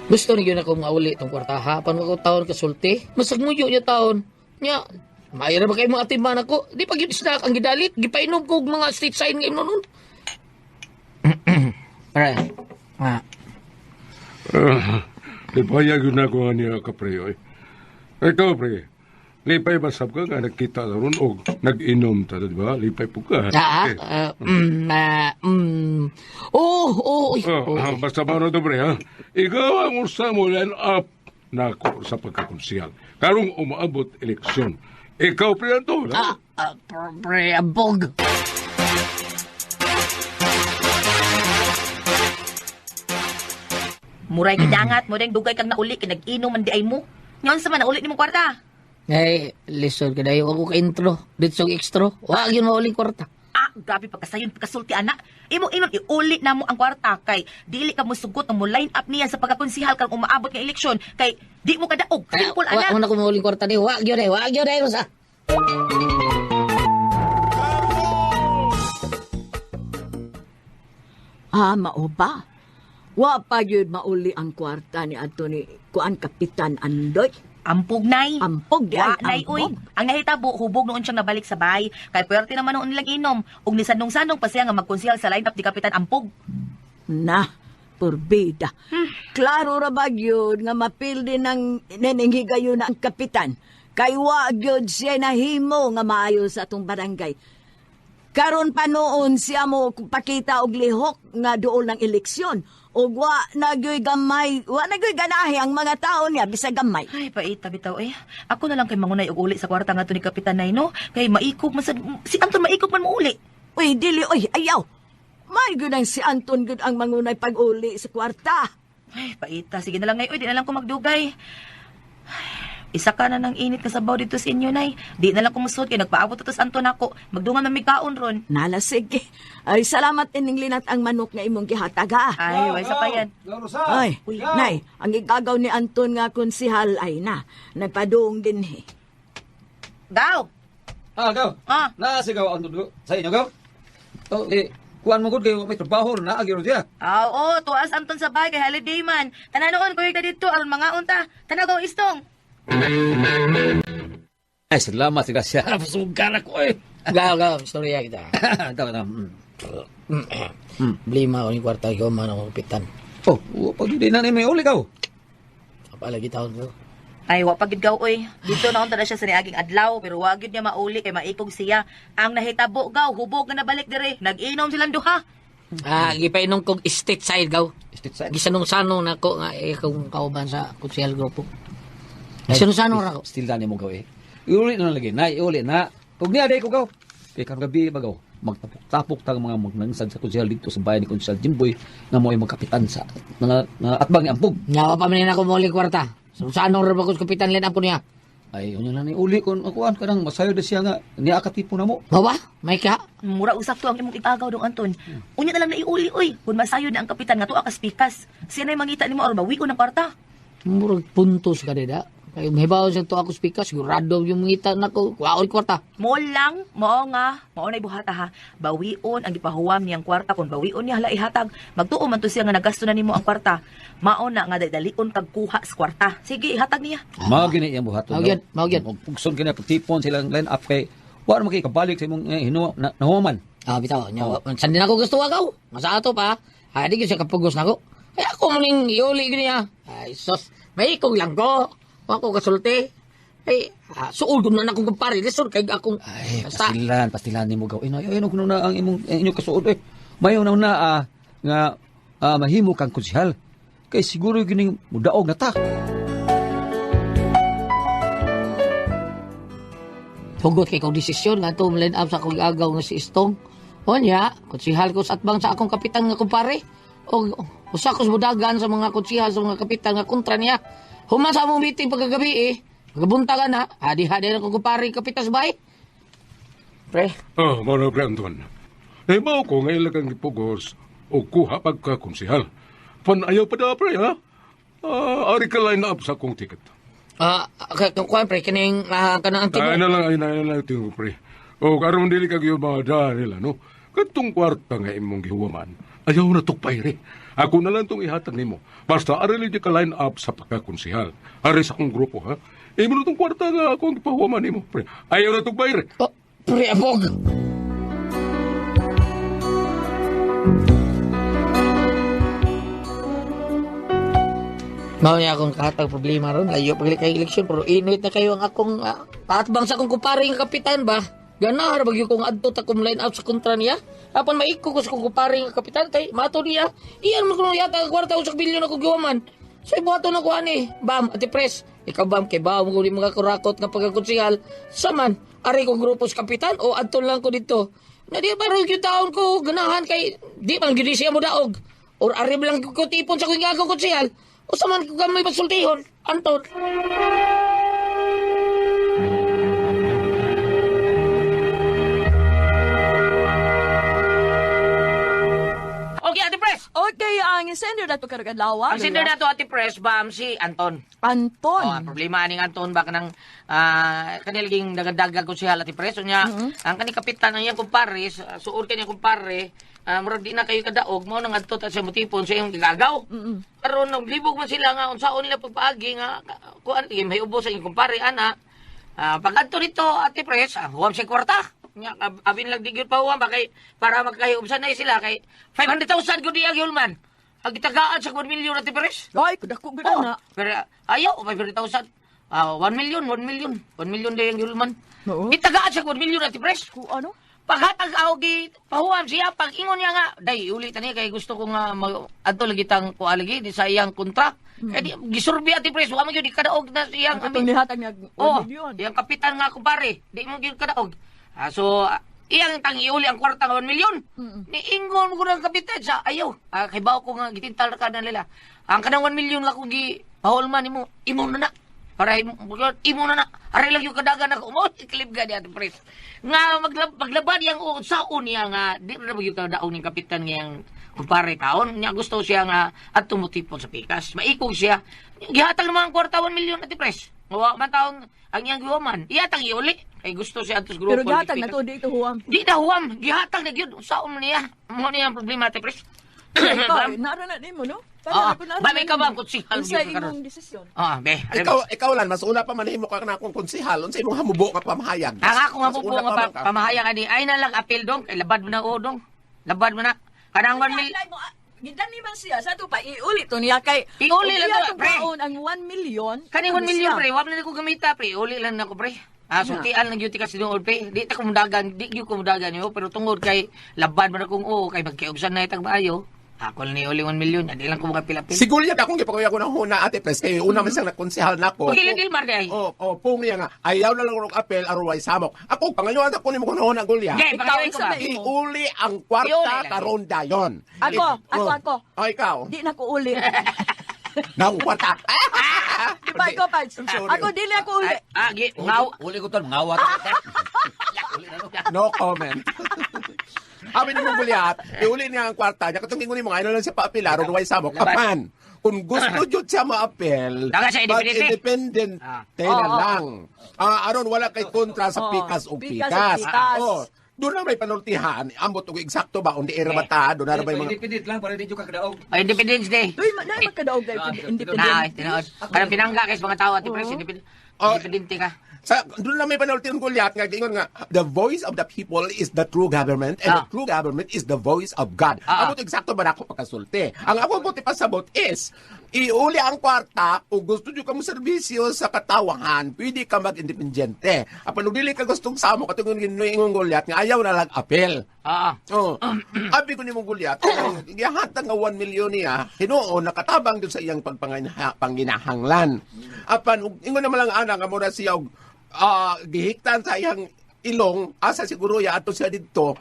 Gusto ni gyud ako mauli tong kwarta ha. Pan ko taon kasulti. Masag muyo niya taon. Nya, maayo ra ba kay mo atiman ako? Di pa gyud snack ang gidalit. Gipainom ko og mga street sign nga imnon nun. Pre. Ah, Ah, lipaya yun ako nga niya ka, pre. Oy. Ikaw, pre. Lipay ba sab ka nga nagkita na ron o nag-inom ta, di ba? Lipay po ka. ah, Eh. ah, ah, Oh, oh, uy. Oh, ah, basta ba na to, pre, ha? Ikaw ang usa mo line up nako sa pagkakonsihal. Karong umaabot eleksyon. Ikaw, pre, ato. Ah, ah, pre, abog. Muray kidangat mo ding dugay kang nauli kay nag-inom man di ay mo. Nyon sa man nauli nimo kwarta. Ay, listen ka dayo ako ka intro. Dito extra. Wa gyud mauli kwarta. Ah, grabe pagkasayon pagkasulti anak. Imo inon iuli na mo ang kwarta kay dili ka mosugot nga mo line up niya sa pagkakonsihal kang umaabot nga eleksyon kay di mo kadaog. Simple Wa anak. mo na ko mauli kwarta di. Wa gyud eh, wa gyud eh sa. Ah, mao ba? Wa pa gyud mauli ang kwarta ni ato ni kuan Kapitan Andoy. Ampog nay. Ampog di Wa ay nay uy. ampog. Ang nahitabo hubog noon siyang nabalik sa bahay kay puwerte naman noon nilang inom ug nisanong-sanong pa siya nga magkonsihal sa line up ni Kapitan Ampog. Na, porbida. Klaro ra ba gyud nga mapildi ng neneng higayon ang kapitan. Kay wa gyud siya nahimo nga maayo sa atong barangay. Karon pa noon siya mo pakita og lihok nga duol ng eleksyon. Ug wa na gyud gamay, wa na gyud ganahi ang mga tao niya bisag gamay. Ay, paita bitaw eh. Ako na lang kay mangunay og uli sa kwarta nga to ni Kapitan Nay, no? Kay maikog man sa, si Anton maikog man mo uli. Uy, dili, uy, ayaw. May gyud ang si Anton gyud ang mangunay pag-uli sa kwarta. Ay, paita. Sige na lang ngayon. Uy, di na lang ko magdugay. Ay, isa ka na ng init na sabaw dito sa inyo, Nay. Di na lang ko musuot kay nagpaabot to sa Anton ako. Magdungan na may kaon ron. Nala, sige. Ay, salamat ining linat ang manok nga imong gihatag, ha. Ay, way sa pa yan. Ay, nay, ang igagaw ni Anton nga konsihal ay na. Nagpadung din he. Gaw! Ah, gaw. Ah. Na sigaw ang dugo sa inyo gaw. Oh, eh, kuan mo gud kayo may trabaho na agi ron siya. Ah, oo, tuas Anton sa bahay kay holiday man. Tanan noon, kuyog na dito, aron mga unta. Tanaw istong. Ay, salamat grasya. Pasugan ako eh. Gaw, gaw, istorya kita. Tawa na. Blima ko ni kwarta ko man ako kapitan. Oh, wa pag di na ni may uli gaw. Apalagi taon ko. Ay, wa pagid gaw oy. Dito na unta na siya sa niaging adlaw, pero wa gyud niya mauli kay maikog siya. Ang nahitabo gaw, hubog nga nabalik dire. Nag-inom silang duha. Ah, gipainom kog state side gaw. State side. Gisanong-sanong nako nga eh kung kauban sa konsehal grupo. Gisanong-sanong ra ko. Still dani mo gaw eh. Iuli na lang lagi na, iuli na. Kung niya day ko gaw. Kay karon gabi ba gaw, magtapok-tapok tang mga magnangsad sa konsehal dito sa bayan ni Konsehal Jimboy nga mo'y magkapitan sa nga, nga atbang ni Ampog. Nyawa pa man ako mauli kwarta. Sanong ra ba ko sa kapitan line up niya. Ay, unya na ni uli kon akuan kanang masayo na siya nga niya katipo na mo. Mao ba? May ka? Mura usap to ang imong igagaw dong Anton. Unya na lang naiuli oy. Kun masayod na ang kapitan nga tuwa ka spikas. Siya na mangita nimo aron bawion ang kwarta. Murag puntos ka dida. Kay mahibaw sa to ako speaker, sigurado yung mangita nako, kuwaon kwarta. Mo lang, mao nga, mao nay buhata ha. Bawion ang gipahuwam niyang kwarta kun bawion niya hala ihatag. Magtuo man to siya nga nagasto na nimo ang kwarta. Mao na nga dalion kag kuha sa kwarta. Sige, ihatag niya. Mao gini iyang buhaton. Mao gyud, mao gyud. Pugson kini pagtipon silang line up kay wa man kay kabalik sa imong eh, hinuwa na, nahuman. Ah, bitaw, nya. San din ako gusto agaw. Masa ato pa. Ah, di gyud siya kapugos nako. Kaya ako mo ning iuli gyud niya. Ay, sus, may ikog lang ko. Wa ko kasulti. Ay, ah, suod ko na na akong kumpare. Lisod kay akong Ay, basta. pastilan, pastilan nimo gaw. Ino, ay, kuno na ang imong eh, inyong kasuod eh. Mayo na na ah, nga ah, mahimo kang konsehal. Kay siguro gining mudaog na ta. Hugot kay kong desisyon nga to line up sa akong agaw nga si Istong. O niya, konsihal ko sa atbang sa akong kapitan nga kumpare. O usa ko sa budagan sa mga konsihal sa mga kapitan nga kontra niya. Human sa among meeting pagkagabi eh. Pagkabuntagan na, adi-hadi na kong kumpare kapitan sa bahay. Pre, Ah, mao na, pre Anton. Eh, mao ko nga ilang kang gipugos o kuha pagkakonsihal. Pan ayaw pa da, pre, ha? Ah, ari ka line up sa akong ticket. ah, kuan pre kining ah, kanang ang Ay na lang, ay na lang, tingo, pre. O, karon dili ka gyud mga nila, no? Katong kwarta nga imong gihuwaman. Ayaw na tukpay re. Ako na lang tong ihatag nimo. Basta arali di ka line up sa pagkakonsihal. Ari sa akong grupo, ha? Imo na tong kwarta nga ako ang gipahuwaman nimo, pre. Ayaw na tukpay re. Oh, pre, abog. Mao niya akong kahatag problema ron. Layo pagli kay eleksyon pero init na kayo ang akong paatbang sa akong kumpare nga kapitan ba. Ganahan bagyo kong adto ta kong line up sa kontra niya. Apan maiko ko sa akong kumpare nga kapitan kay mato niya. Iyan man kuno yata ang kwarta usak bilyon ako giwaman. So ibuhaton ako ani. Bam, ati pres. Ikaw bam kay bawo mo mga kurakot nga pagkakonsihal. Saman, ari kong grupo sa kapitan o adto lang ko dito. Na di ba rin yung taon ko ganahan kay di man gyud siya mo daog. Or ari lang ko tipon sa akong gagawin konsihal. O sa man ko gamay pasultihon, Anton. Okay, Ate Pres. Okay, ang sender na to karong adlaw. Ang sender na to, Ate Pres, bam, si Anton. Anton. Oh, ang problema aning Anton ba kanang kanilging dagadaga ko siya Ate Pres. Unya, ang kani kapitan ang iyang kumpare, suod kanyang kumpare, murag di na kayo kadaog mo nang adto ta sa motipon sa iyong gigagaw. Karon naglibog man sila nga unsaon nila pagpaagi nga kuan may ubos sa iyong kumpare ana. Pag adto dito Ate Pres, huwam siya kwarta. Nya abin lang di gyud pa huwam ba kay para magkahiubsan na sila kay 500,000 gyud diya gyud man. Ang gitagaan sa 1 million Ate Pres. Ay, kudako gud Oh, na. pero ayaw, 500,000. 1 million, 1 million. 1 million din yung gulman. Oo. Itagaan sa 1 million Ate Pres. Ku ano? Paghatag ako gi pahuam siya pag ingon niya nga day uli tani kay gusto ko nga mag adto lagi tang kuha lagi di sa iyang kontra. Kay di gisurbi Ate Pres, wa man gyud kadaog na siyang Ang katong nihatag niya 1 Oh, million. iyang kapitan nga kumpare, di mo gyud kadaog. So iyang tang iuli ang kwarta nga 1 million. Ni ingon ko ng kapitan sa ayaw. Kay bawo ko nga gitintal ka na nila. Ang kanang 1 million lang ko gi pahulman nimo, imo na na. Para imo, imo na na. Aray lang yung kadagan ako. Mo, iklib ka niya, Pres. Nga maglaban yang saon niya nga, di na magyud kadaog ning kapitan ngayang kumpare taon. Niya gusto siya nga at tumutipon sa pikas. Maikog siya. Gihatag naman ang kwarta 1 million Ate Pres. Wa man taon ang iyang giwaman. Ihatag iuli. Kay gusto siya atos grupo. Pero gihatag na to dito huwam. Di na huwam. Gihatag na gyud. Saon niya. Mo niya ang problema Ate Pres. Ikaw, nara na nimo no? Oo. Tara, nara Bam, na ikaw nimo. bam, konsihal Unsa gyud ka karon. imong desisyon? Be. Ikaw lang, mas una pa manhimo ka na akong konsihal. Unsa imong hamubo nga pamahayag? Ang ako nga Mas po una nga pa man ka. pamahayag ani ay na lang apel dong kay labad mo na o dong. Labad mo na. Kanang 1 million. Gidan ni man siya sa to pa iuli to niya kay Iuli lang to, to pre. ang 1 million. Kaning 1 ano million siya? pre, wa man na ko gamita pre, uli lang nako pre. Sultian lang gyud ti kasi doon pre. Di ta kumudagan, di gyud kumudagan yo, pero tungod kay labad man akong oo kay magkiugsan na itag maayo. Ako lang ni uli 1 million, di lang ko makapilapil. Siguro yan akong gipakuya ko ng huna Ate Pres kay una man siyang nakonsihal nako. Okay lang Dilmar day. Oh, pung niya nga ayaw na lang og apel aron way samok. Ako pangayuan ako nimo kung huna Gulya. Okay, Ikaw, pangayuan ko unsa ba? na imo? Iuli ang Iuli kwarta lang. karon dayon. Ako, ako. Oh, ikaw. Di na ko uli. Naong kwarta. Di ba ikaw, Pads? I'm sorry. Ako dili ako uli. Gi, ngaw. Uli ko tol, mangawat. No comment. Abi ni mong Goliath, iuli niya ang kwarta niya. Katong ingon nimo nga, ayaw na lang siya paapel aron way samok. Apan, kung gusto jud siya maapel, Daga siya independente. mag-independent na lang. Aron wala kay kontra sa Oo. pikas o Pikas pikas. o pikas. Oh, doon na may panultihan, ambot og eksakto ba undi era bata, doon na ba yung mga Independent lang para di ka kadaog. Ay, Independence Day. Uy, na magkadaog dahil independent. Na, tinuod. Parang pinangga kay sa mga tao Ate Pres, independent. Oh. Independente ka. Sa doon na may panultihan Goliath nga giingon nga the voice of the people is the true government and the true government is the voice of God. Ambot eksakto ba na ako pagkasulti. Ang ako buti pasabot is iuli ang kwarta o gusto nyo kang serbisyo sa katawahan, pwede ka mag-independente. Apan ug dili ka gustong samo katong ingon Goliath nga ayaw na lang apel. Oh. Abi ko nimo Goliath, gihatag nga 1 million niya, hinuon nakatabang dun sa iyang panginahanglan. Apan ug ingon naman lang ana nga mura siya og gihiktan sa iyang ilong, asa siguro ya ato siya didto.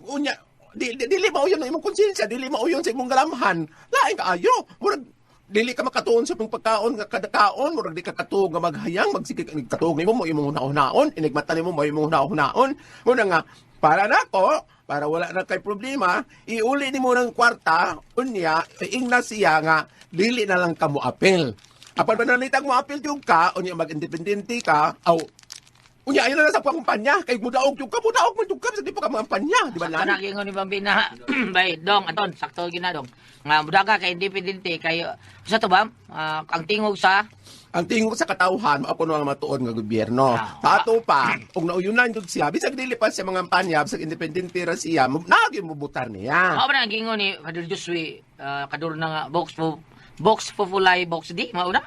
Unya dili mao yun ang imong konsensya, dili mao yun sa imong galamhan. Lain kaayo. Murag dili ka makatuon sa imong pagkaon nga kada kaon, murag di ka katuog nga maghayang, magsige ka katuog nimo mo imong hunahon, inigmata nimo mo imong hunahon. Muna nga para nako, para wala na kay problema, iuli nimo ng kwarta, unya ingna siya nga dili na lang ka mo apel. Apan pananitang mo apel yung ka, unya mag-independente ka, aw Unya ayo na lang sa pangumpanya kay mudaog jud ka, mudaog man jud ka sa di pa ka mangampanya, di ba Sakto nan? na gingon ni Bambina. Bay, dong, Anton, sakto gina dong. Nga mudaga kay independente kay sa to ba? Ah, ang tingog sa Ang tingog sa katawhan mao kuno ang matuod nga gobyerno. Ah. Tato pa, ug nauyunan jud siya bisag dili pa siya mangampanya, bisag independente ra siya, nagi mubutar niya. Mao ba na ang gingon ni Father Josue kadur na nga box po box populi box D mao na.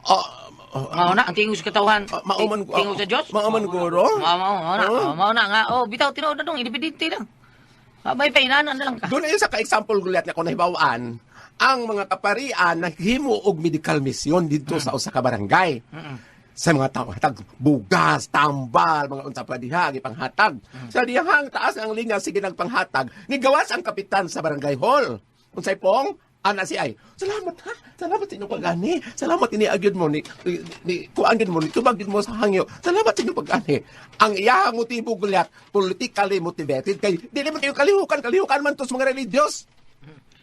Oh, oh, Mao na ang tingog sa katawhan. Ah, mao man tingog sa Dios. Mao man guro. Mao mao mao na. Oh. Mao na nga. Oh, bitaw tinuod na dong independente lang. Ah, may painana na lang ka. Doon ay sa ka-example gulat nga ko nahibawaan, ang mga kaparian naghimo og medical mission didto sa usa ka barangay. Sa mga tao hatag bugas, tambal, mga unsa pa diha gipanghatag. Sa dihang taas ang linya sige nagpanghatag, nigawas ang kapitan sa barangay hall. Unsay pong ana si ay. Salamat ha. Salamat sa inyong pag-ani. Salamat ini agyud mo ni ni kuan gyud mo ni tubag gyud mo sa hangyo. Salamat sa inyong pag-ani. Ang iyahang motibo gulat politically motivated kay dili man kayo kalihukan, kalihukan man to sa mga religious.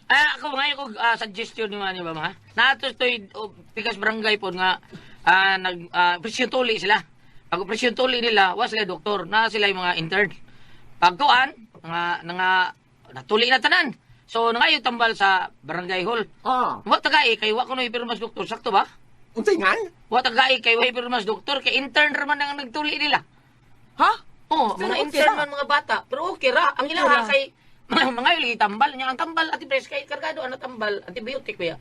Ah, ako ngayon ko suggestion ni Manny ba ma? Naatos to'y oh, pikas barangay po nga nag presyon tuli sila. Pag presyon tuli nila, wa sila doktor, na sila yung mga intern. Pagkuan, nga nga natuli na tanan. So nangayo tambal sa barangay hall. Ah. Wa tagay kay wa kuno pirmas doktor, sakto ba? Unsay ngan? Wa tagay kay wa pirmas doktor kay intern ra man ang nagtuli nila. Ha? Oh, Pero mga okay intern ra. man mga bata, pero okay ra. Ang ilang Okay ra. kay mga mga lagi tambal nya ang tambal ati pres kay kargado ano tambal antibiotic ba ya?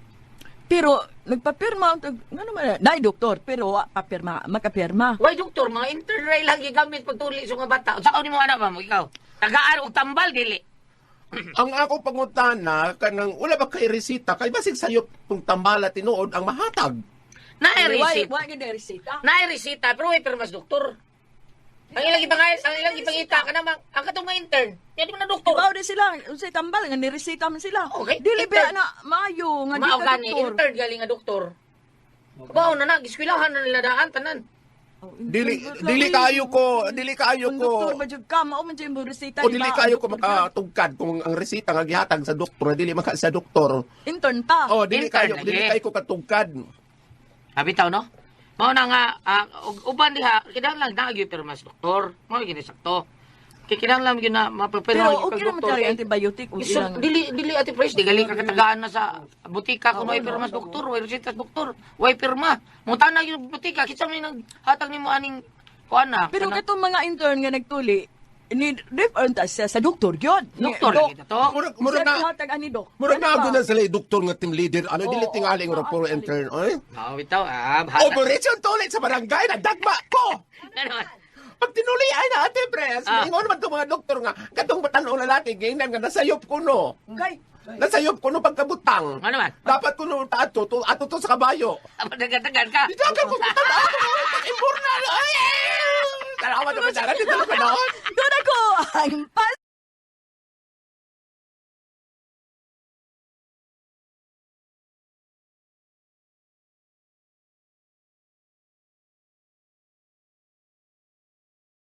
Pero nagpapirma ang ngano man nay doktor pero wa papirma makapirma. Why doktor, mga intern ra ilang gigamit pagtuli sa mga bata. Unsa ni mo anak ma'am ikaw? Tagaan og tambal dili. Ang ako pangutana kanang wala ba kay resita kay basig sayop kung tambala tinuod ang mahatag. Naay Wa receipt. wa gyud resita. Naay resita pero way pirmas doktor. Ang ilang ipangay, ang ilang ipangita ka namang ang katong mga intern. Yan di man na doktor. Ibaw din sila, unsay tambal nga niresita man sila. Okay, Dili intern. ba na maayo nga di Mao ka gani doktor. intern galing nga doktor. Kabaw na na giskwilahan na nila daan tanan. Oh, intern Dili ba dili lang, eh. kaayo ko, dili kaayo Kung ko. doktor ba jud ka, mao man jud mo resita O di dili ba? kaayo ko Ang doktor makatugkad kung ang resita nga gihatag sa doktor dili maka sa doktor. jud. Intern pa. Oh, dili Intern kaayo, lagi. dili kaayo ko katugkad. Habitaw no? Mao na nga uban diha kinahanglan na gyud pirmas doktor. Mao gyud sakto. Kay kinahanglan gyud na mapapirma Pero gyud okay kag naman doktor. tayo antibiotic ug Isu, ilang. dili dili ati pres di gali ka katagaan na sa butika kung way pirmas doktor, way resitas doktor, way pirma. Mutana yung butika kinsa may naghatag nimo aning kuan na. Pero kanang- katong mga intern nga nagtuli ni refer ta siya sa doktor gyud. Ni- doktor Dok. lagi to. Murag murag Siya na hatag ani dok. murag Ano na ba? na sila yung doktor nga team leader. Ano dili Oo, tingali nga oo, puro intern oy. Mao bitaw ah bahala. Operation tulit sa barangay na dagma ko. Ano man? Pag tinuli ay na ate pres, Ah. ingon man itong mga doktor nga katong batan-ong lalaki gingnan nga nasayop kuno. Kay Nasayop kuno pagkabutang. Ano man? Dapat kuno ato to ato to sa kabayo. Dagan-dagan ka. Dito ka kung butang ato pag imburna. Ay! Salamat na dito na noon. Doon ako ang